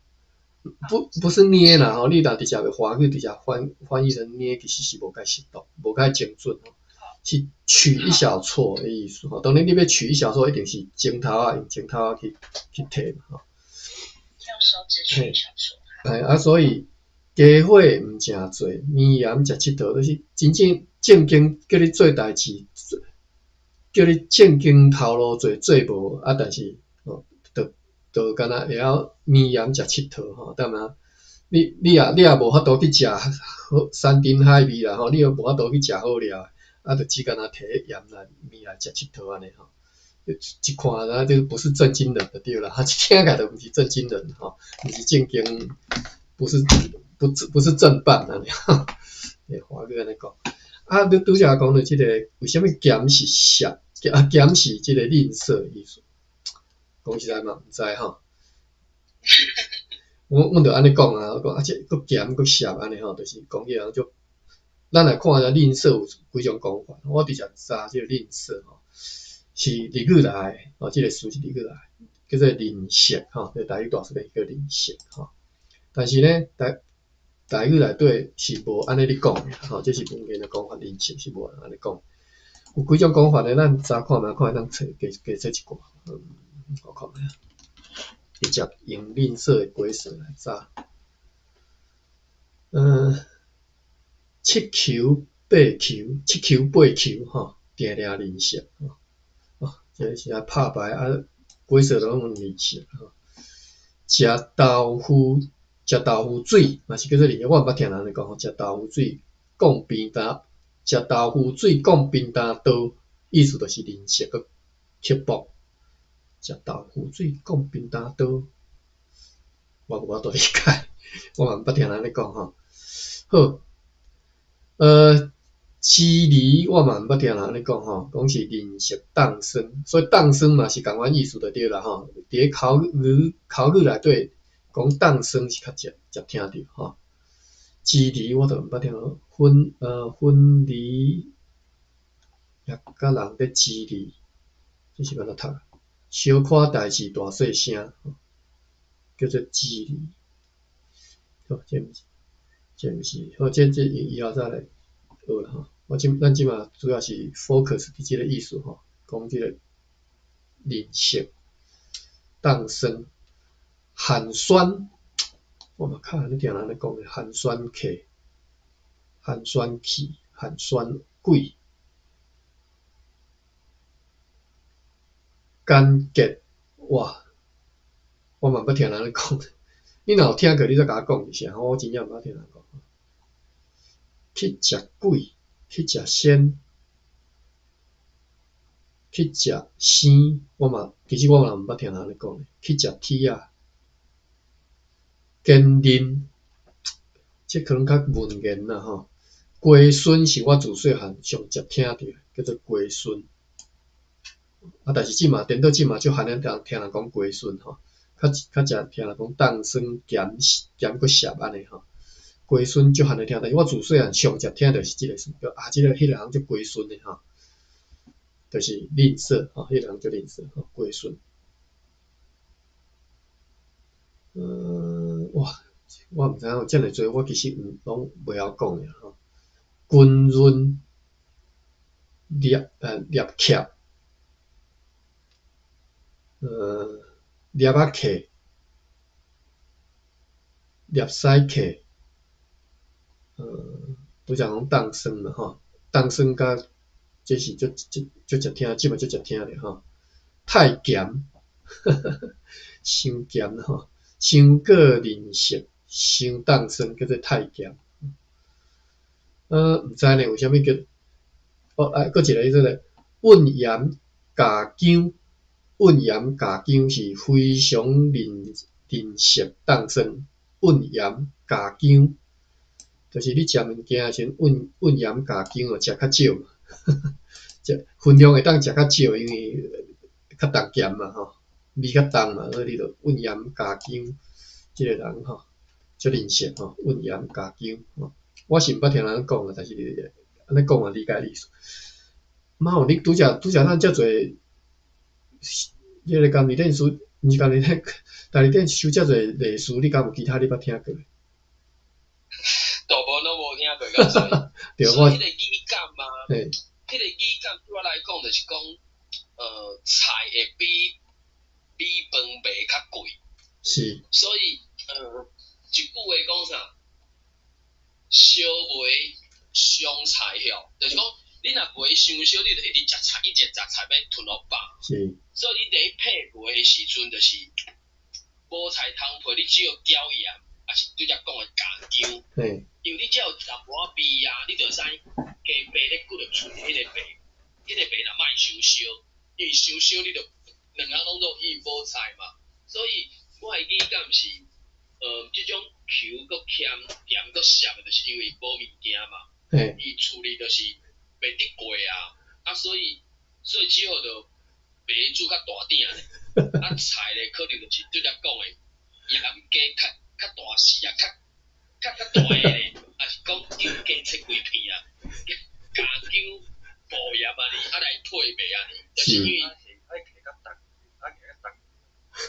不是捏啦吼，你若直接華語直接翻譯成捏，其實是無介適當，無介精準吼。是取一小撮的意思吼。當然你欲取一小撮，一定是指頭仔，用指頭仔去提嘛吼。用手指取一小撮。嘿，啊，所以家伙毋誠做，糜鹽食𨑨迌，就是真正正經叫你做代誌，叫你正經頭路做做無啊，但是吼，就敢若會曉糜鹽食𨑨迌吼，對嗎？你也無法度去食好山珍海味啦吼，你也無法度去食好料，啊，就只敢若提鹽來糜來食𨑨迌按呢吼。一看啊，就不是正經人就對啦，一聽起來就毋是正經人吼，毋是正經，不是不是正辦按呢吼。華語按呢講，啊，你拄才講著這個，為啥物鹹是澀？啊，鹹是這個吝嗇的意思。講實在嘛毋知吼。阮就按呢講啊，我講啊，這閣鹹閣澀按呢吼，就是講起來就，咱來看下吝嗇有幾種講法。我直接查這個吝嗇吼，是日語來的，哦，這個詞是日語來的，叫做吝嗇吼，這台語大辭典叫吝嗇吼。但是呢，台語內底是無按呢咧講的，吼，這是文言的講法，吝嗇是無按呢講。有幾種講法呢？咱查看覓，看會當揣加加找一寡，我看覓啊，直接用吝嗇的解釋來查。七求八求，七求八求吼，定定吝嗇吼，哦，這個是愛拍牌啊，解釋攏用吝嗇吼。食豆腐，食豆腐水，嘛是叫做吝嗇，我毋捌聽人按呢講吼，食豆腐水講貧惰，食豆腐水講貧惰道，意思就是吝嗇閣刻薄。食豆腐水講貧惰道，我無法度理解，我嘛毋捌聽人按呢講吼。好，支離我嘛毋捌聽人按呢講吼，講是吝嗇凍霜，所以凍霜嘛是仝款意思就對啦吼。佇咧口語內底講凍霜是較捷捷聽著吼。支離我就毋捌聽過，分離也佮人咧支離，這是欲按怎讀？小可代誌大細聲，叫做支離。好，這毋是，這毋是，好，這以後再來學啦吼。咱這馬主要是 focus 佇這個意思吼，講這個吝嗇、凍霜、寒酸，我嘛較罕聽人按呢講的，寒酸客、寒酸氣、寒酸鬼、簡潔，哇！我嘛毋捌聽人按呢講，你若有聽過，你再共我講一聲，我真正毋捌聽人講。去食鬼，去食仙，去食生，我嘛其實我嘛毋捌聽人按呢講咧，去食鐵仔，堅韌，這可能較文言啦吼。龜孫是我自細漢上捷聽著的，叫做龜孫。啊，但是這馬顛倒這馬足罕的聽人講龜孫吼，較較捷聽人講凍酸鹹鹹閣澀按呢吼。龜孫足罕的聽，但是我自細漢上捷聽著是這個詞，叫啊，這個彼個人足龜孫的吼，就是吝嗇吼，彼個人足吝嗇吼，龜孫。哇，我毋知影有遮爾濟，我其實毋攏袂曉講的吼。均潤、獵澀，獵仔客，獵屎客，拄才講凍酸嘛吼，凍酸佮這是足足足捷聽，這嘛足捷聽著吼。太鹹，傷鹹吼，傷過吝嗇，傷凍酸，叫做太鹹。毋知呢，有啥物叫？哦，啊，閣一個這個溫鹽加薑，溫鹽加薑是非常吝吝嗇凍酸。溫鹽加薑，就是你食物件的時陣，溫溫鹽加薑哦，食較少嘛，食分量會當食較少，因為較重鹹嘛吼，味較重嘛，所以你就溫鹽加薑，這個人吼，足吝嗇吼，溫鹽加薑吼。我是毋捌聽人講啊，但是按呢講嘛理解意思。媽有你拄則拄則咱遮濟，彼個工字典書，毋是工字典，台字典收遮濟例詞，你敢有其他你捌聽過？大部分攏無聽過，敢對，所以彼個語感啊，彼個語感對我來講就是講，菜會比米飯賣較貴。是。所以，一句話講啥？燒賣傷菜吼，就是講你若賣傷燒，你就一直食菜，一直食菜欲吞予飽。是。所以你佇配賣的時陣，就是無菜通配，你只有攪鹽，抑是拄才講的加薑。因為你只有一淡薄仔味啊，你就會使加白咧骨著喙彼個白，彼個白若莫傷燒，因為傷燒你就兩項攏做伊無菜嘛。所以我的語感是，這種球閣鹹鹹閣澀的，就是因為無物件嘛。伊處理就是袂得過啊，啊，所以所以只好就白煮較大鼎咧。啊，菜咧可能就是拄才講的鹽加較較大絲啊，較較較大个咧，抑是講薑加切幾片啊，加薑薄鹽按呢，啊來配賣按呢，就是因為。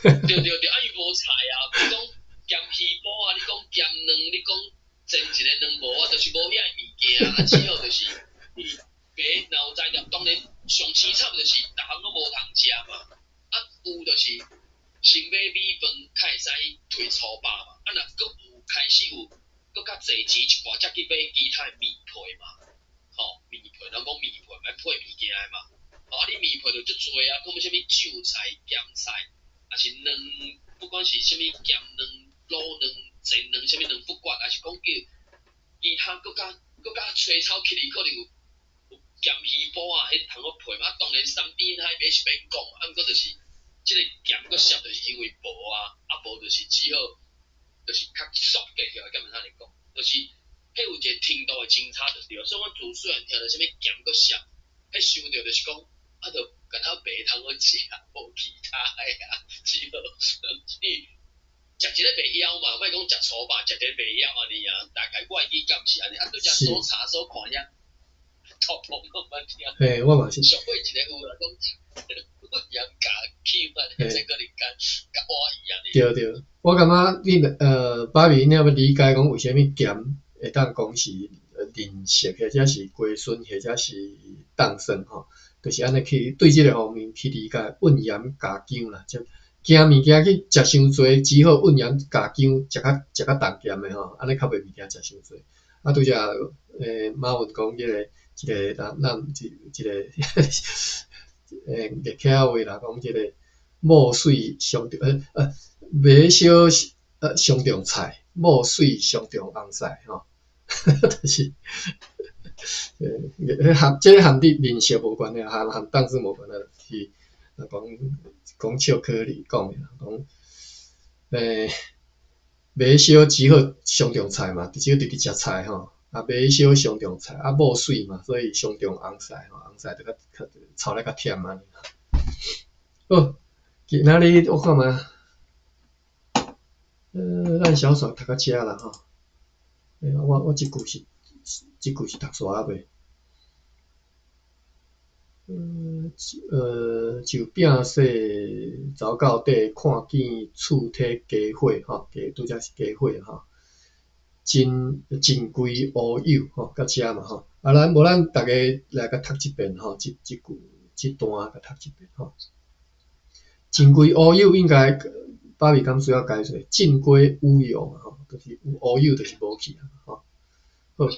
對對對，啊伊無菜啊，比如講鹹魚脯啊，你講鹹卵，你講煎一个卵無啊，就是無遐个物件啊，只好就是伊白若有材料，當然上凄慘就是逐項攏無通食嘛，啊有就是先買米飯較會使退粗飽嘛，啊若閣有開始有閣較濟錢一寡，才去買其他的麵配嘛，吼麵配，人講麵配愛配物件的嘛，吼啊你麵配就足濟啊，講啥物韭菜、鹹菜，抑是卵，不管是啥物鹹卵、滷卵、煎卵，啥物卵不管，抑是講叫其他閣較閣較炊草起去，可能有有鹹魚脯啊，彼通好配嘛。啊，當然三甜海味是免講，啊，毋過就是這個鹹閣澀，就是因為無啊，啊無就是只好就是較縮過起來，敢毋通按呢講，就是彼有一個程度的清差就對。所以阮自細漢聽著啥物鹹閣澀，彼想著就是講，啊，就敢若白通好食，無其他的啊，只好你食一个袂枵嘛，莫講食粗飽，食一个袂枵按呢啊。大概我的語感是按呢，啊，拄才所查所看遐，大部分攏毋捌聽。嘿，我嘛是。上尾一個有啦，講鹽加薑按呢，這可能較較倚伊按呢。對對，我感覺你芭比，你欲理解講為啥物鹹會當講是吝嗇，或者是龜孫，或者是凍酸吼，就是按呢去對這個方面去理解，溫鹽加薑啦，就驚物件去食傷濟，只好溫鹽加薑，食較食較重鹹的吼，按呢較袂物件食傷濟。啊，拄才馬雲講這個這個咱咱這這個客家話啦，講這個某媠相中馬小相中菜，某媠相中尪婿吼，就是彼和這个和你面色無關係，和檔次無關係，是講講笑可理講的，講馬燒只好上重菜嘛，只好直直食菜吼。啊，馬燒上重菜，啊某媠嘛，所以上重紅菜吼，紅菜就較較炒咧較忝啊。好，今仔日我看覓，咱小說讀到遮啦吼。我這句是讀煞啊未？就摒細走到底，看見厝體家火吼，家拄才是家火吼，真真歸烏有吼，到遮嘛吼。啊，咱無咱逐家來共讀一遍吼，這句這段共讀一遍吼。真歸烏有應該芭比敢需要解說？盡歸烏有嘛吼，就是烏有就是無去啊吼。好。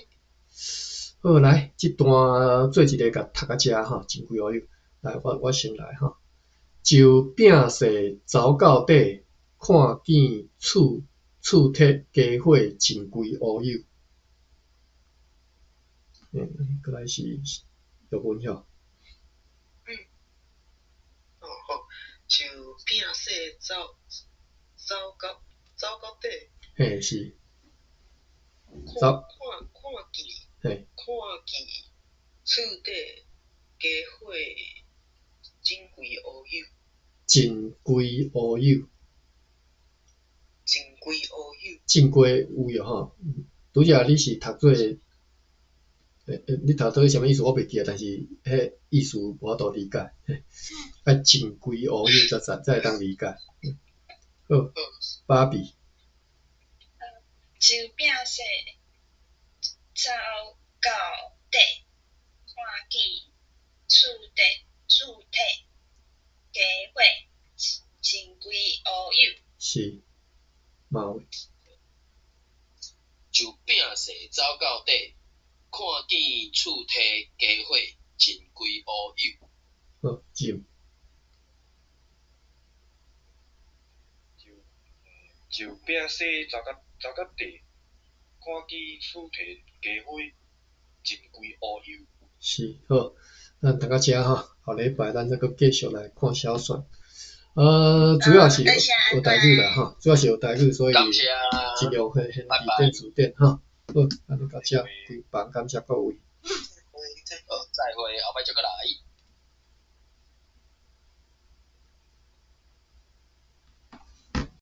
好，來，這段做一个共讀到遮吼，真歸烏有。來，我先來吼。就摒細走到底，看見厝體家火盡歸烏有。過來是玉文吼。哦好，就摒細走到底。嘿，是。看見。嘿。看見厝底家火真歸烏有。盡歸烏有。盡歸烏有。盡歸烏有吼，拄才你是讀做，你讀做啥物意思我袂記啊，但是彼意思無法度理解，愛盡歸烏有才會當理解。好，芭比。就摒細走到底，看見厝體家火盡歸烏有。是，嘛有。就摒細走到底，看見厝體家火盡歸烏有。好，進。就摒細走到底，看見厝體家火盡歸烏有。是，好，咱讀到遮吼，後禮拜咱再閣繼續來看小說。主要是學台語啦吼，主要是學台語，所以盡量去現字典字典吼。好，按呢到遮，開房，感謝各位。好，再會，後擺再閣來。